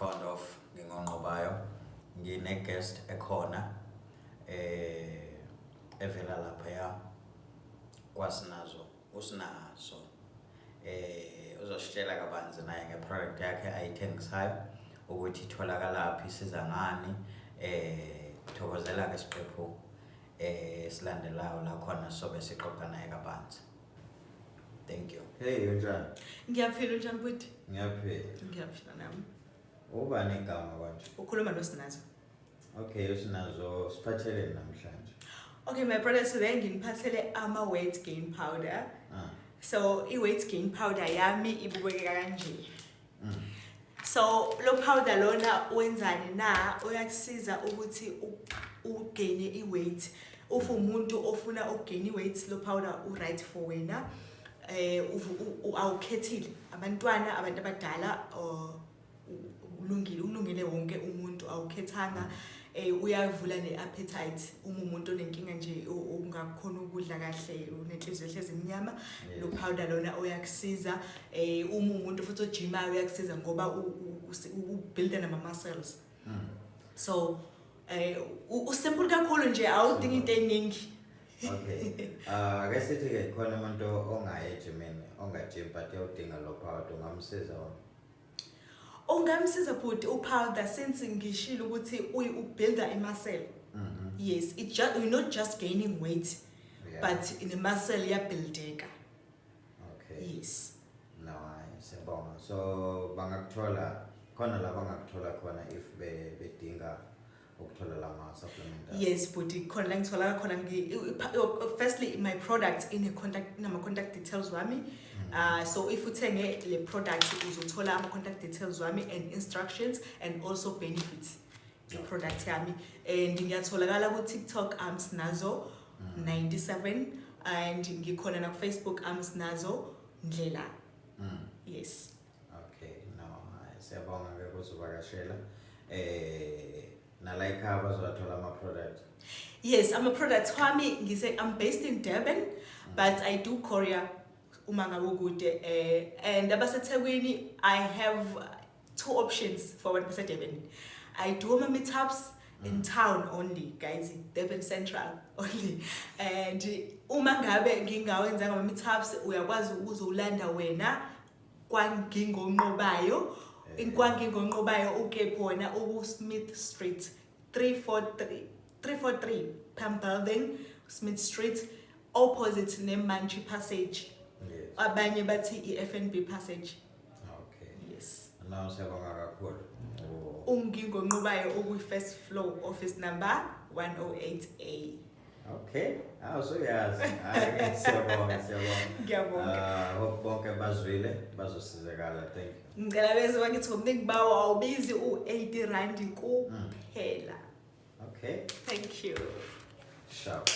Founder of Ngingonqobayo. Ngine guest ekhona evela lapha ya kwaSinazo, uSinazo. Uzositshela kabanzi naye ngeproduct yakhe ayithengisayo, ukuthi itholakalaphi, isiza ngani. Thokozela ke siqephu silandelayo la khona sobe sixoxa naye kabanzi. Thank you. Hey, unjani? Ngiyaphila, unjani bhuti? Ngiyaphila. Ngiyaphila nami. Ubani igama kanje? Ukhuluma noSinazo. Okay, uSinazo, siphatheleni namhlanje? Okay, my brother, today nginiphathele ama weight gain powder. So i-weight gain powder yami ibukeka kanje. So lo powder lona wenzani na? Uyakusiza ukuthi ugaine i-weight. If umuntu ofuna ukugain i-weight, lo powder u-right for wena. Awukhethile abantwana, abantu abadala, or ulungile, ulungele wonke umuntu, awukhethanga. Uyavula ne-appetite uma umuntu onenkinga nje ungakhona ukudla kahle, unenhliziyo ehlezi emnyama, lo powder lona uyakusiza. Uma umuntu futhi ojimayo, uyakusiza ngoba ubuilda nama-muscles. So usimple kakhulu nje, awudingi into eningi. Okay. Ake sithi ke khona umuntu ongayi ejimini, ongajim, but uyawudinga lo powder, ungamsiza wona? Ungamsiza bhuti upowder, since ngishilo ukuthi ubuilda i-muscle. Yes, it just, you're not just gaining weight, but in muscle iyabuildeka. Yes. No, hayi, siyabonga. So bangakuthola khona la bangakuthola khona if bedinga ukuthola lama supplement? Yes bhuti, khona la ngitholakala khona. Firstly, my product ine contact, inama contact details wami. So if uthenge le product, uzothola ama contact details wami and instructions and also benefits i-product yami. And ngiyatholakala ku TikTok, I'm Snazo 97, and ngikhona na ku Facebook, I'm Snazo Ndlela. Yes. Okay, no, hayi, siyabonga ke kuzivakashela. Nala ekhaya bazowathola ama product? Yes, ama products wami, ngise I'm based in Durban, but I do courier uma ngabe ukude. And abaseThekwini, I have two options for abantu baseDurban. I do ama meetups in town only, guys, Durban Central only. And uma ngabe ngingawenzanga ama meetups, uyakwazi ukuzolanda wena kwaNgingonqobayo. KwaNgingonqobayo ukephi wona? Uku Smith Street 343, 343 Pam Building, Smith Street, opposite neMantshi Passage. Abanye bathi i-FNB Passage. Yes. No, siyabonga kakhulu. Oh. UNgingonqobayo ukwi first floor, office number 108A. Okay. Ah, usuyazi. Hayi, siyabonga, siyabonga. Ngiyabonga. Ah, hope bonke bazwile, bazosizakala. Thank you. Ngicela bese bakithi ngobuningi bawo, awubizi, u-R80 kuphela. Okay. Thank you. Sharp.